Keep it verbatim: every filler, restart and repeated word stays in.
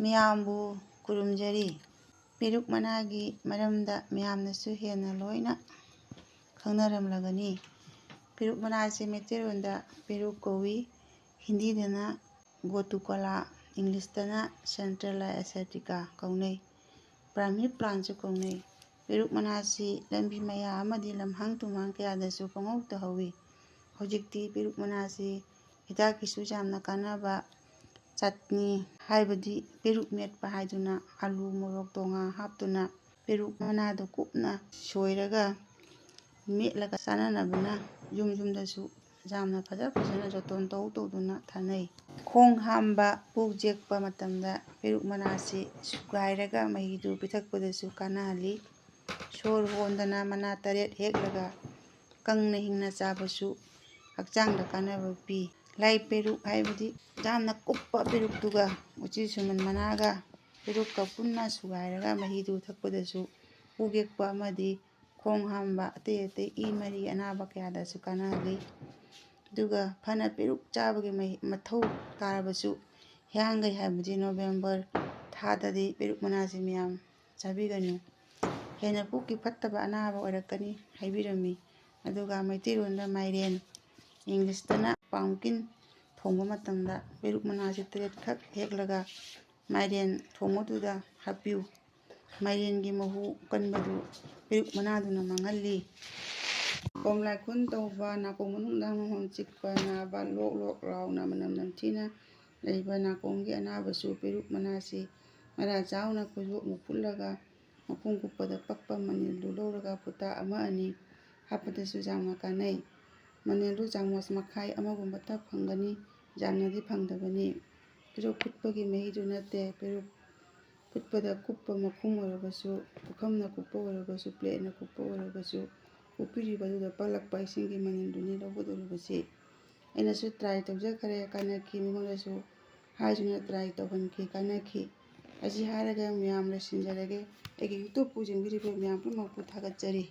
ꯃꯤꯌꯥꯝꯕꯨ ꯈꯨꯔꯨꯝꯖꯔꯤ꯫ ꯄꯦꯔꯨꯛ ꯃꯅꯥꯒꯤ ꯃꯔꯝꯗ ꯃꯤꯌꯥꯝꯅꯁꯨ ꯍꯦꯟꯅ ꯂꯣꯏꯅ ꯈꯪꯅꯔꯝꯂꯒꯅꯤ꯫ ꯄꯦꯔꯨꯛ ꯃꯅꯥꯁꯤ ꯃꯩꯇꯩꯂꯣꯟꯗ ꯄꯦꯔꯨꯛ ꯀꯧꯏ꯫ ꯍꯤꯟꯗꯤꯗꯅ ꯒꯣꯇꯨꯀꯣꯂꯥ, ꯏꯪꯂꯤꯁꯇꯅ ꯁꯦꯟꯇ꯭ꯔꯦꯂꯥ ꯑꯦꯁꯦꯇꯤꯀꯥ ꯀꯧꯅꯩ꯫ ꯕ꯭ꯔꯥꯍꯃꯤ ꯄ꯭ꯂꯥꯟꯁꯨ ꯀꯧꯅꯩ꯫ ꯄꯦꯔꯨꯛ ꯃꯅꯥꯁꯤ ꯂꯝꯕꯤ ꯃꯌꯥ ꯑꯃꯗꯤ ꯂꯝꯍꯥꯡ ꯇꯨꯝꯍꯥꯡ ꯀꯌꯥꯗꯁꯨ ꯄꯪꯍꯧꯗ ꯍꯧꯏ꯫ ꯍꯧꯖꯤꯛꯇꯤ ꯄꯦꯔꯨꯛ ꯃꯅꯥꯁꯤ ꯍꯤꯗꯥꯛꯀꯤꯁꯨ ꯌꯥꯝꯅ ꯀꯥꯟꯅꯕ ꯆꯠꯅꯤ, ꯍꯥꯏꯕꯗꯤ ꯄꯦꯔꯨꯛ ꯃꯦꯠꯄ ꯍꯥꯏꯗꯨꯅ ꯑꯂꯨ, ꯃꯣꯔꯣꯛ, ꯇꯣꯉꯥ ꯍꯥꯞꯇꯨꯅ ꯄꯦꯔꯨꯛ ꯃꯅꯥꯗꯨ ꯀꯨꯞꯅ ꯁꯣꯏꯔꯒ ꯃꯦꯠꯂꯒ ꯆꯥꯅꯅꯕꯅ ꯌꯨꯝ ꯌꯨꯝꯗꯁꯨ ꯌꯥꯝꯅ ꯐꯖ ꯐꯖꯅ ꯖꯣꯇꯣꯟ ꯇꯧ ꯇꯧꯗꯨꯅ ꯊꯥꯅꯩ꯫ ꯈꯣꯡ ꯍꯥꯝꯕ, ꯄꯨꯛ ꯖꯦꯛꯄ ꯃꯇꯝꯗ ꯄꯦꯔꯨꯛ ꯃꯅꯥꯁꯤ ꯁꯨꯒꯥꯏꯔꯒ ꯃꯍꯤꯗꯨ ꯄꯤꯊꯛꯄꯗꯁꯨ ꯀꯥꯟꯅꯍꯜꯂꯤ꯫ ꯁꯣꯔ ꯍꯣꯟꯗꯅ ꯃꯅꯥ ꯇꯔꯦꯠ ꯍꯦꯛꯂꯒ ꯀꯪꯅ ꯍꯤꯡꯅ ꯆꯥꯕꯁꯨ ꯍꯛꯆꯥꯡꯗ ꯀꯥꯟꯅꯕ ꯄꯤ꯫ ꯂꯥꯏ ꯄꯦꯔꯨꯛ ꯍꯥꯏꯕꯗꯤ ꯌꯥꯝꯅ ꯀꯨꯞꯄ ꯄꯦꯔꯨꯛꯇꯨꯒ ꯎꯆꯤ ꯁꯨꯃꯟ ꯃꯅꯥꯒ ꯄꯦꯔꯨꯛꯀ ꯄꯨꯟꯅ ꯁꯨꯒꯥꯏꯔꯒ ꯃꯍꯤꯗꯨ ꯊꯛꯄꯗꯁꯨ ꯄꯨꯛ ꯌꯦꯛꯄ ꯑꯃꯗꯤ ꯈꯣꯡ ꯍꯥꯝꯕ, ꯑꯇꯩ ꯑꯇꯩ ꯏ ꯃꯔꯤ ꯑꯅꯥꯕ ꯀꯌꯥꯗꯁꯨ ꯀꯥꯟꯅꯍꯜꯂꯤ꯫ ꯑꯗꯨꯒ ꯐꯅ ꯄꯦꯔꯨꯛ ꯆꯥꯕꯒꯤ ꯃꯍꯤ-, ꯃꯊꯧ ꯇꯥꯔꯕꯁꯨ, ꯍꯤꯌꯥꯡꯒꯩ ꯍꯥꯏꯕꯗꯤ ꯅꯣꯕꯦꯝꯕꯔ ꯊꯥꯗꯗꯤ ꯄꯦꯔꯨꯛ ꯃꯅꯥꯁꯤ ꯃꯌꯥꯝ ꯆꯥꯕꯤꯒꯅꯨ꯫ ꯍꯦꯟꯅ ꯄꯨꯛꯀꯤ ꯐꯠꯇꯕ ꯑꯅꯥꯕ ꯑꯣꯏꯔꯛꯀꯅꯤ ꯍꯥꯏꯕꯤꯔꯝꯃꯤ꯫ ꯑꯗꯨꯒ ꯃꯩꯇꯩꯂꯣꯟꯗ ꯃꯥꯏꯔꯦꯟ, ꯏꯪꯂꯤꯁꯇꯅ ꯄꯥꯝꯀꯤꯟ, ꯊꯣꯡꯕ ꯃꯇꯝꯗ ꯄꯦꯔꯨꯛ ꯃꯅꯥꯁꯤ ꯇꯔꯦꯠꯈꯛ ꯍꯦꯛꯂꯒ ꯃꯥꯏꯔꯦꯟ ꯊꯣꯡꯕꯗꯨꯗ ꯍꯥꯞꯄꯤꯌꯨ꯫ ꯃꯥꯏꯔꯦꯟꯒꯤ ꯃꯍꯨ ꯀꯟꯕꯗꯨ ꯄꯦꯔꯨꯛ ꯃꯅꯥꯗꯨꯅ ꯃꯥꯡꯍꯜꯂꯤ꯫ ꯄꯣꯝ ꯂꯥꯏꯈꯨꯟ ꯇꯧꯕ, ꯅꯥꯀꯣꯡ ꯃꯅꯨꯡꯗ ꯃꯍꯣꯝ ꯆꯤꯛꯄ, ꯅꯥꯕ, ꯂꯣꯛ ꯂꯣꯛ ꯂꯥꯎꯅ ꯃꯅꯝ ꯅꯝꯊꯤꯅ ꯂꯩꯕ ꯅꯥꯀꯣꯡꯒꯤ ꯑꯅꯥꯕꯁꯨ ꯄꯦꯔꯨꯛ ꯃꯅꯥꯁꯤ ꯃꯔꯥ ꯆꯥꯎꯅ ꯈꯣꯏꯗꯣꯛꯅ ꯐꯨꯠꯂꯒ ꯃꯈꯣꯡ ꯀꯨꯞꯄꯗ ꯄꯛꯄ ꯃꯅꯤꯜꯗꯨ ꯂꯧꯔꯒ ꯐꯨꯠꯇ ꯑꯃ ꯑꯅꯤ ꯍꯥꯞꯄꯗꯁꯨ ꯌꯥꯝꯅ ꯀꯥꯟꯅꯩ꯫ ꯃꯅꯤꯜꯗꯨ ꯆꯥꯃꯁ ꯃꯈꯥꯏ ꯑꯃꯒꯨꯝꯕꯇ ꯐꯪꯒꯅꯤ, ꯌꯥꯝꯅꯗꯤ ꯐꯪꯗꯕꯅꯤ꯫ ꯄꯦꯔꯨꯛ ꯐꯨꯠꯄꯒꯤ ꯃꯍꯤꯗꯨ ꯅꯠꯇꯦ, ꯄꯦꯔꯨꯛ ꯐꯨꯠꯄꯗ ꯀꯨꯞꯄ ꯃꯈꯨꯝ ꯑꯣꯏꯔꯕꯁꯨ, ꯄꯨꯈꯝꯅ ꯀꯨꯞꯄ ꯑꯣꯏꯔꯕꯁꯨ, ꯄ꯭ꯂꯦꯠꯅ ꯀꯨꯞꯄ ꯑꯣꯏꯔꯕꯁꯨ, ꯀꯨꯞꯄꯤꯔꯤꯕ ꯑꯗꯨꯗ ꯄꯛꯂꯛꯄ ꯏꯁꯤꯡꯒꯤ ꯃꯅꯤꯜꯗꯨꯅꯤ ꯂꯧꯒꯗꯧꯔꯤꯕꯁꯤ꯫ ꯑꯩꯅꯁꯨ ꯇ꯭ꯔꯥꯏ ꯇꯧꯖꯈ꯭ꯔꯦ, ꯀꯥꯟꯅꯈꯤ, ꯃꯤꯉꯣꯟꯗꯁꯨ ꯍꯥꯏꯗꯨꯅ ꯇ꯭ꯔꯥꯏ ꯇꯧꯍꯟꯈꯤ, ꯀꯥꯟꯅꯈꯤ꯫ ꯑꯁꯤ ꯍꯥꯏꯔꯒ ꯃꯌꯥꯝ ꯂꯣꯏꯁꯤꯟꯖꯔꯒꯦ꯫ ꯑꯩꯒꯤ ꯌꯨꯇꯨꯕꯄꯨ ꯌꯦꯡꯕꯤꯔꯤꯕ ꯃꯌꯥꯝ ꯄꯨꯝꯅꯃꯛꯄꯨ ꯊꯥꯒꯠꯆꯔꯤ꯫